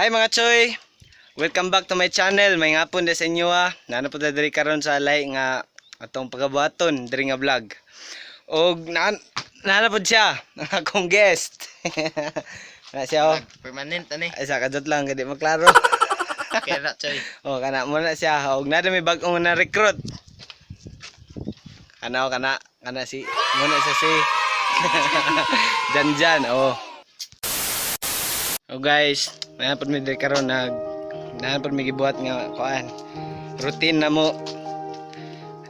Hi, mga choy! Welcome back to my channel. May ngapon sa inyo ha. Nana po ta diri karon sa lahi nga atong pagabuhaton diri nga vlog. Og na pod siya ang akong guest. Na siya oh. Permanent ani. Ay, sa kadot lang kay di maklaro. Kaya na, choy. Oh, kana mo na siya. Og na may bag-ong na recruit. Kana oh, kana kana si mo na siya si Jan Jan oh. Oh guys, naa pod mi diri karon naa pod mi gibuhat nga kuan. Routine na mo.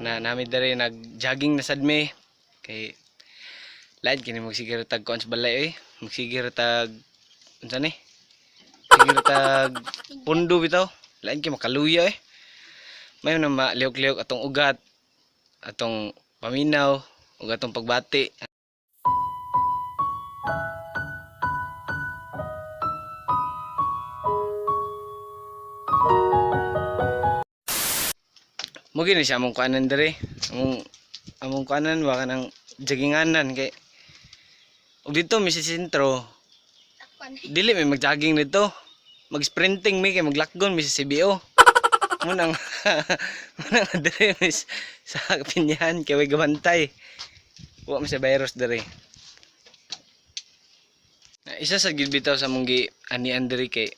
Na nami diri nag jogging na sad mi kay lain kini magsige ra tag kuan sa balay oy. Magsige ra tag unsa ni? Sige ra tag pundo bitaw. Lain kay makaluya eh. May na malihok-lihok atong ugat, atong paminaw, ug atong pagbati. Mo gini siya among kuanan diri. Among kuanan ba kanang jogginganan kay ug dito mi sa sentro. Dili mi mag-jogging dito. Mag-sprinting mi kay maglakgon mi sa CBO. Munang diri mi sa pinyahan kay way gabantay. Wa man sa virus diri. Na isa sa gid bitaw sa among gi anian diri kay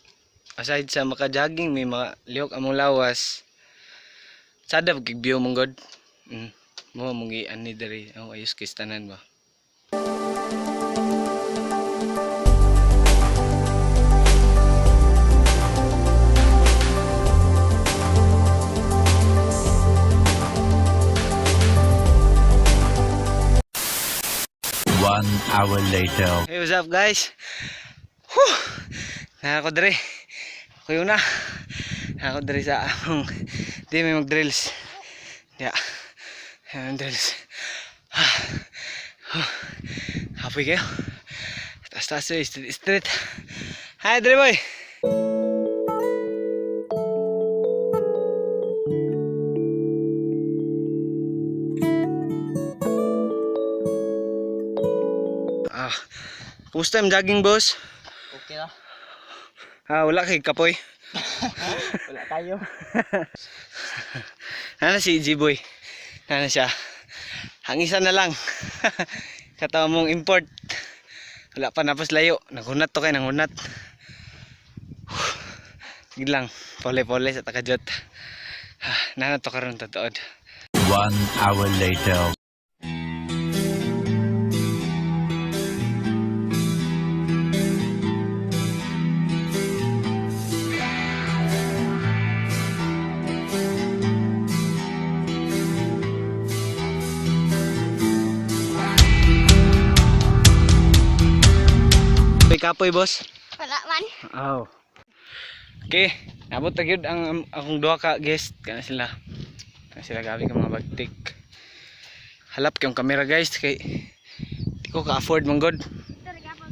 aside sa maka-jogging mi, mga lihok among lawas. Sada kig view mong god. Mo mong gi ani diri. Oh, ayos kay tanan ba. One hour later. Hey, what's up, guys? Whew! Na ako diri. Ako yun na. Na ako diri sa among di may mag-drills. Ya. Yeah. Drills. Ah. Huh. Hapoy kayo. Taas taas eh, street street. Hi, diri boy. Ah. Kumusta yung jogging, boss? Okay na. Ah, wala kay kapoy. Wala tayo. Nana si G-Boy. Nana siya. Ang isa na lang. Katawa mong import. Wala pa napos layo. Naghunat to kay nanghunat. Sige lang. Pole-pole sa takajot. Ah, nana to karon tatuod. 1 hour later. Kapoy kapoy, boss. Wala man. Oh. Okay, nabot na gyud ang akong duha ka guest kana sila. Kana sila, gabi ka mga bagtik. Halap kayong kamera, guys, kay di ko ka-afford man god.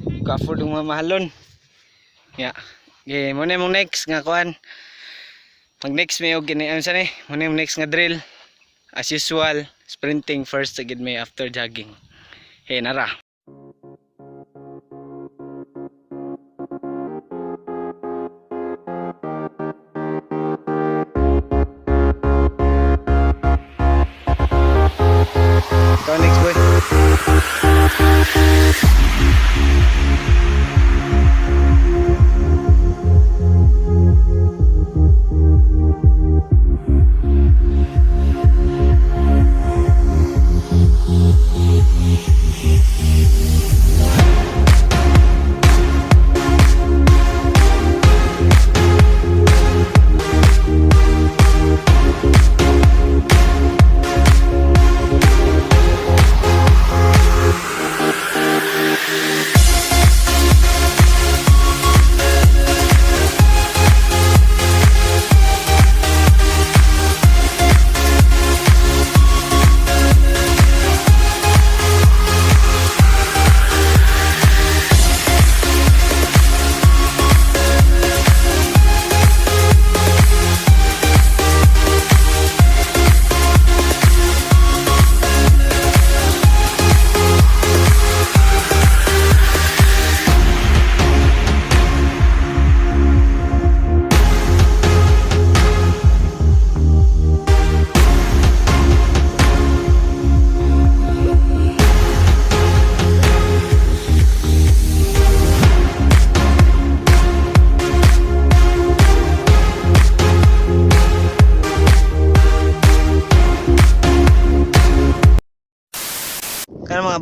Di ko ka-afford ang mga mahalon. Ya. Okay, muna mong next nga kuan. Mag next may og kini ano sa ni? Muna yung next nga drill. As usual, sprinting first agad may after jogging. Hey, nara. Ikaw next, boy.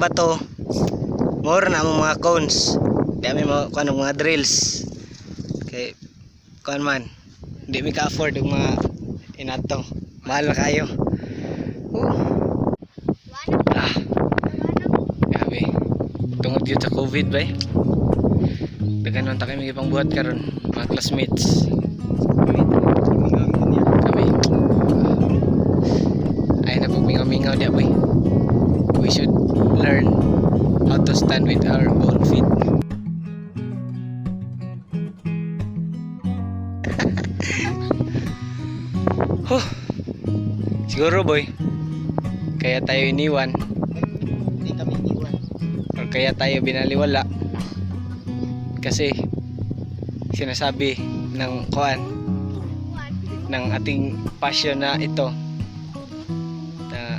bato. More na among mga cones. Di ami mo kuan og mga drills. Kay kuan man. Di mi ka-afford og mga inato. Mahal na kayo. Ah. Grabe. Tungod yun sa COVID ba eh. Daghan man ta kay may pangbuhat karon mga classmates. Kami. Ay na pagmingaw-mingaw di boy. We should learn how to stand with our own feet. Huh. Siguro boy, kaya tayo iniwan Hindi kami iniwan. or kaya tayo binaliwala kasi sinasabi ng kuan ng ating passion na ito na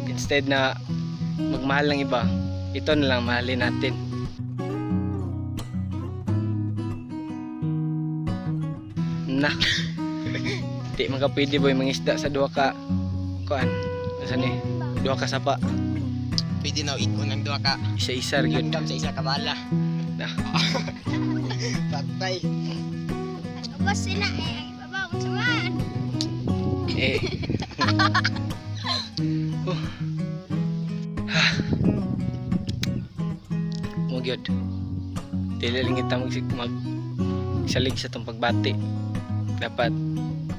instead na magmahal ng iba, ito na lang mahalin natin na. Di man ka pwede boy mangisda sa duha ka kuan, asa ni, duha ka sapa. Pwede na ikon ang duha ka. Isa-isa ra gyud. Langgam sa isa ka bala. Na. Patay. Ubos sila eh. Ang ibabaw samaan. Eh. Oh. Ha. Mo gyud. Dili lang kita mag salig sa tong pagbati. Dapat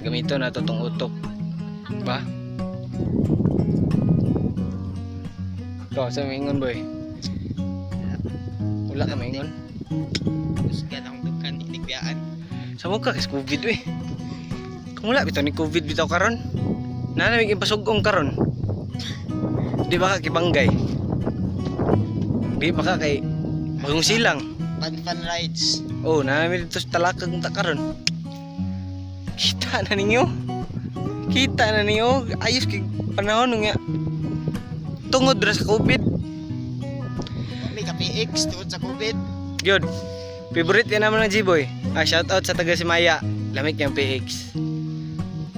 gamiton nato tong utok. Ba? Ikaw, sa maingon boy. Wala ka maingon. Kusgan ang dukan, inikbiyaan. Sa mo ka kasi COVID eh. Kung wala bitaw ni COVID bitaw karon. Nanamig ipasugong karon. Di ba ka kibanggay? Di ba ka kay bagong silang? Fun fun rides. Oh, nanamig dito sa talakag ta karon. Kita na ninyo. Kita na ninyo. Ayos kay panahon nga. Tungod ra sa COVID. May ka PX tungod sa COVID. Good. Favorite yan naman ng G-Boy. Ah, shout out sa taga Simaya. Lamig yung PX.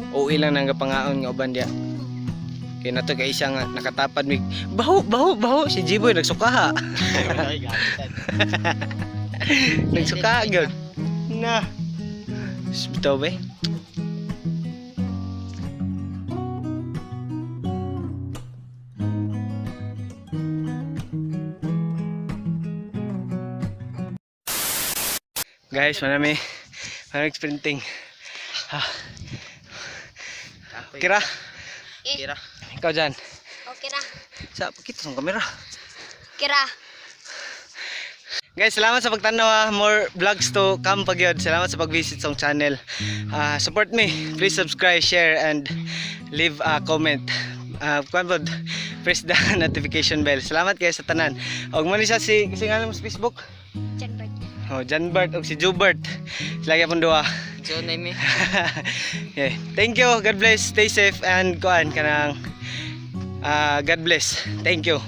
Uwi lang nang kapangaon nga uban diya. Kaya nato kay isa nga nakatapad mig baho baho baho si G-Boy nagsukaha. Ay, gamitan. Nagsukaha gyud. Na. Bitaw ba eh? Guys, marami marami sprinting. Ha, Ako'y- kira, Eh, Kira. ikaw dyan. Okay ra. Sa pakita sa kamera. Kira. Guys, salamat sa pagtanaw ha. More vlogs to come pag yun. Salamat sa pag-visit sa akong channel. Ah, support me. Please subscribe, share, and leave a comment. Kuan pod, press the notification bell. Salamat kayo sa tanan. Og mo ni siya si kasi nga mo sa Facebook. John Bert. Oh, John Bert og si Jubert. Sila gyapon duha. So, name eh. Yeah. Thank you. God bless. Stay safe and kuan kanang God bless. Thank you.